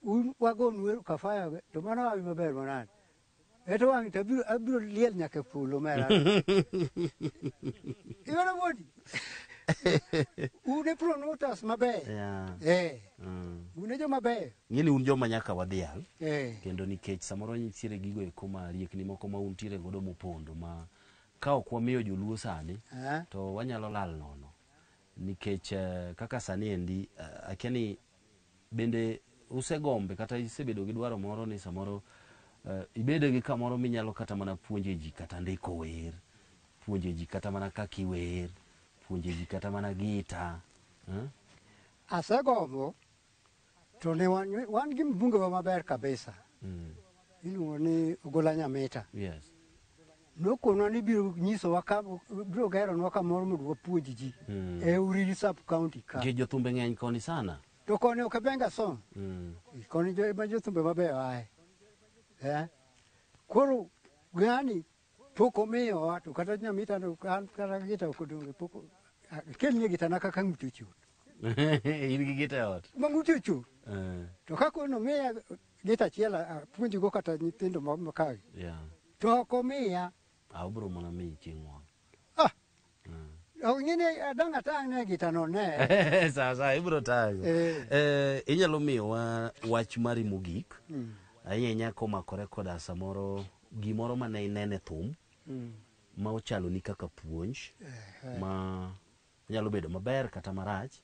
Un wagonu ero kafaya to mano hawi maber manade. Eto wang' to abiro liel nyaka e polo mera. Iwero wuodi. Un e promoters maber. Eh. Un e joma beyo. Ng'eni un joma nyaka wadhial kendo nikech samoro nitiere gigo eko ma riekni moko ma untiere godo mopondo ma ka ok wamiyo joluo sani to wanyalo lal nono nikech kaka sani endi akia ni bende usegombe kata isebedo gi dwaro moro ni samoro ibede gi kamoro minyalo kata mana puonje ji kata ndiko wer, puonje ji kata mana kaka iwer, puonje ji kata mana gita, eh? Asegombo. To ne wan gi mbunge wa maber kabisa. Iluongo ni Ogola Nyamita. Yes. Nokonwa ni biro nyisowa ka biro geronwa kamoro mondo wapuonj ji. E Uriri sub county ka. Nikech jothumbe ng'eny koni sana. To koni ok Benga son. Koni jo ema jothumbe mabeyo ae. Koro ng'ani pok omiyowa to kata Nyamita no an kata gita ok odonge pok kelnie gitana kaka ng'ute ochot. In gi gita e ot? Ma ng'ute ochot. To ka koro nomiya gita achiel apuonjgo kata nyithindo ma kagi. Yeah. To ok omiya. Obiro mana miyi chieng' moro. Ng'ini adang' atang' ne gitano ne. Sawa sawa, ibiro tang'o. Inyalo miyowa wach mari mogik. Ahinya ahinya komakore koda samoro gimoro mane inene thum ma ochaloni kaka puonj ma nyalo bedo maber kata marach.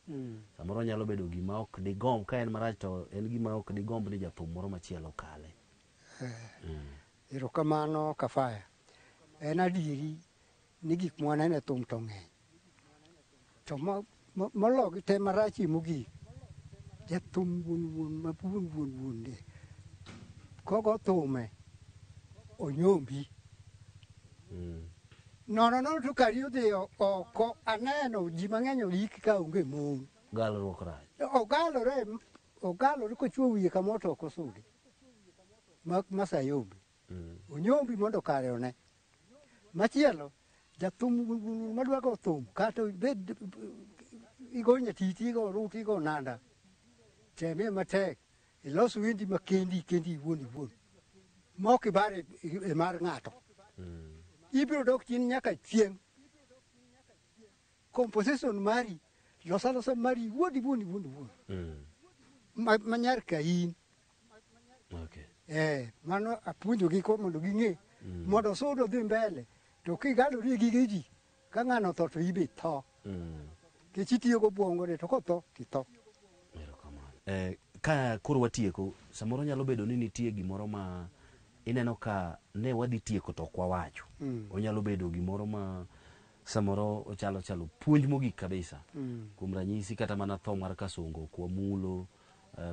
Samoro nyalo bedo gima ok digomb, ka en marach to en gima ok digomb ni jathum moro machielo okale. Erokamano Kafaya. En adieri ni gik mwaneno e thum to ng'eny. To mologi te marachie mogik, jathum wuon ma wuon ni kogo thume onyombi. Nono to kari odhi oko aneno ji mang'eny oik ka onge mon. Galruok rach. Ogalore kochuo wiye kamoro to ok osudi. Ma sayombi. Onyombi mondo kare one. Machielo, jathum madwa go thum kata ibed igo nyatiti, igo orutu, igo onanda. Temie matek, ilos wendi ma kendi iwuon iwuon. Ma ok ibar e mar ng'ato. Ibiro dok chien nyaka chieng'. Composition mari, los alosa mari iwuon iwuon iwuon iwuon. Ma nyar ka in. Okay. Mano apuonjogi mondo ging'e. Mondo osud odhi mbele. To kigalori e gige ji, ka ng'ano otho to ibe tho. Nikech itiyo gobwongone to kotho titho. Ka koro watieko, samoro nyalo bedo ni nitie gimoro ma ineno ka ne wadhi tieko to ok wawacho. Onyalo bedo gimoro ma samoro ochalo puonj mogik kabisa. Kuom ranyisi kata mana tho mar Kasongo ok wamulo,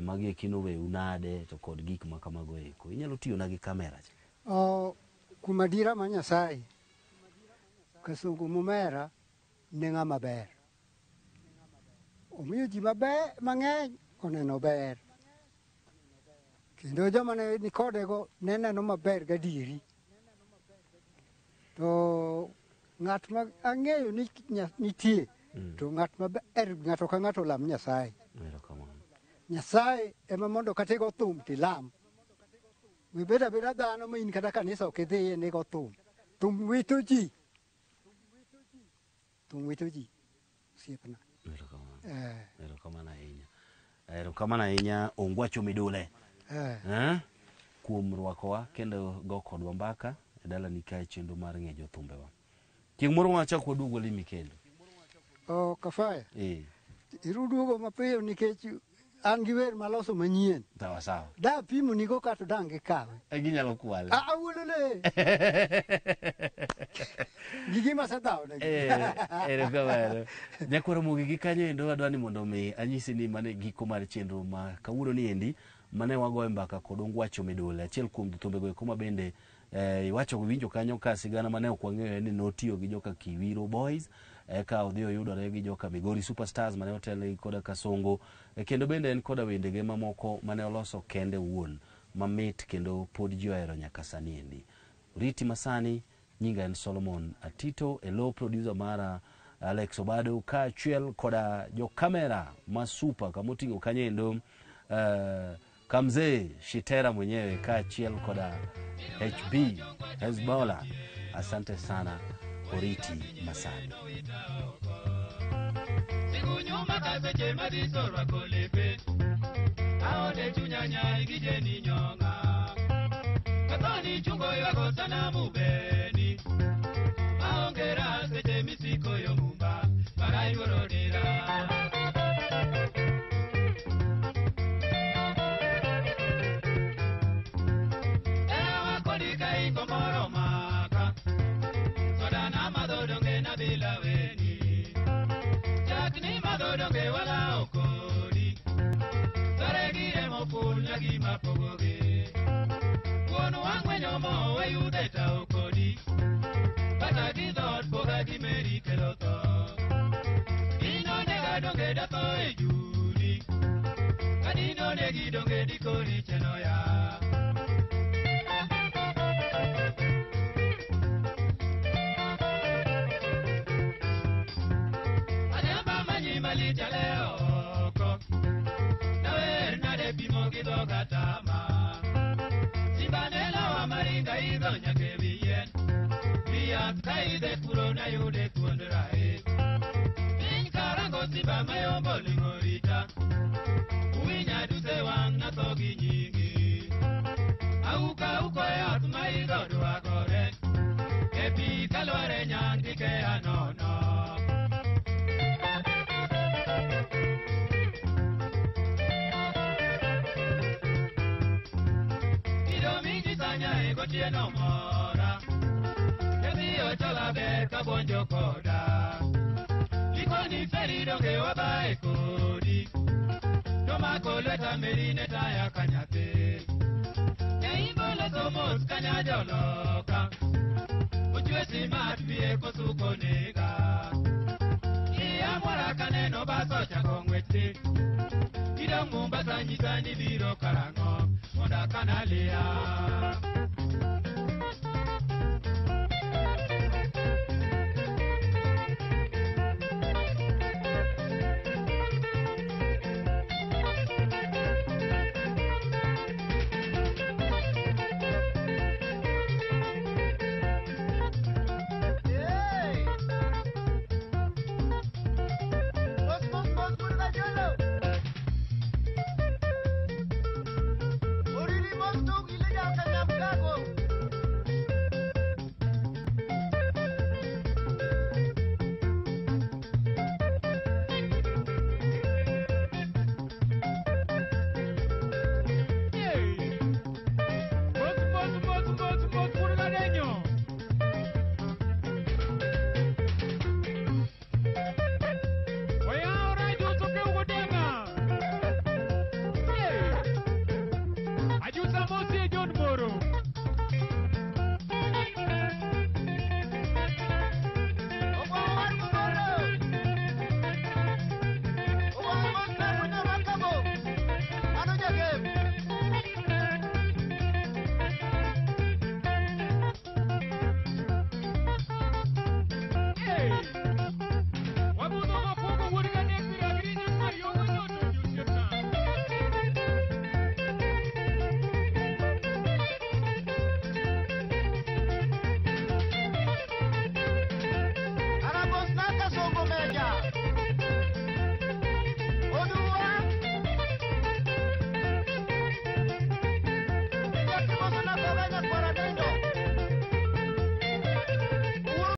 magi eki noweu nade to kod gik ma kamago eko. Inyalo tiyona gi kamera cha. Kuom adiera mar Nyasaye, Kasongo Mumera ne ng'ama ber. Omiyo ji maber mang'eny oneno ber. Kendo joma ne ni kodego ne neno maber gadieri. To ng'at ma ang'eyo ni nitie, to ng'at maber, ng'ato ka ng'ato lam Nyasaye. Nyasaye ema mondo kata igo thum tilam. Wibed abeda dhano ma in kata kanisa ok idhiye ni igo thum. Thum wito ji. Thum wito ji. Osiepna. Erokamano ahinya. Erokamano ahinya Ongwacho Midule. Kuom rwakowa kendo go kodwa mbaka e dalani kae chenro mar ng'e jothumbewa. Chieng' moro wachak waduog walimi kendo. Kafaya. Iruduogo mapiyo nikech an gi wer maloso manyien. Sawa sawa. Da pimo nigo kato dang' gikawe. Ginyalo kwale. Awuolole. Gi gima asedhawo negi. Erokamano. Nyakwar Ramogi gi kanyo endo adwa ni mondo mi anyisi ni mane giko mar chenro ma kawuono ni endi mane wagoye mbaka kod Ongwacho Midule, achiel kuom jothumbe eko ma bende iwacho winjo kanyo ka sigana mane ok wang'eyo en ni notiyo gi joka Kiwiro Boys, eka odhi oyudore gi joka Migori Superstars mane otelnegi koda Kasongo, kendo bende en koda wendege mamoko mane oloso kende owuon mamit kendo pod ji ohero nyaka sani endi. Oriti masani, nyinga en Solomon Atito, e lo producer mara Alex Obado, kaachiel koda jo kamera ma super kamoting'o kanyo endo Kamzee Shitera mwenyewe kaachiel koda HB Hezbollah. Asante sana, oriti masani. Sikunyuma kaseche madhisorwa kolepe. Aonde chunyanya igijeni nyonga. Kathoni chungo ywago sanamu beni. Maongera seche misiko yo mumba. Paraiworo dira. Donge wala okodi. Tore gire nayude thuond rae. Piny karango simba mayombo ling'o rita. Uwinya duse wang' natho gi nyingi. Auka uko e ot ma idho dwagore. E pi kalware nyang' tikeya nono. Kido minyisa nyae gotieno mora. Nyathi ochola ber kabuonjo koda. Likoni feri donge wabae kodi. Tomako lweta meri ne taya ka nyathi. Nyaimbo loso mos ka nyajoloka. Ochwe simat wiye kosuko nega. Iya mwara kaneno bas ochako ng'wech thi. Kidong' Mombasa nyisa ni biro karang'o mondo akanalia.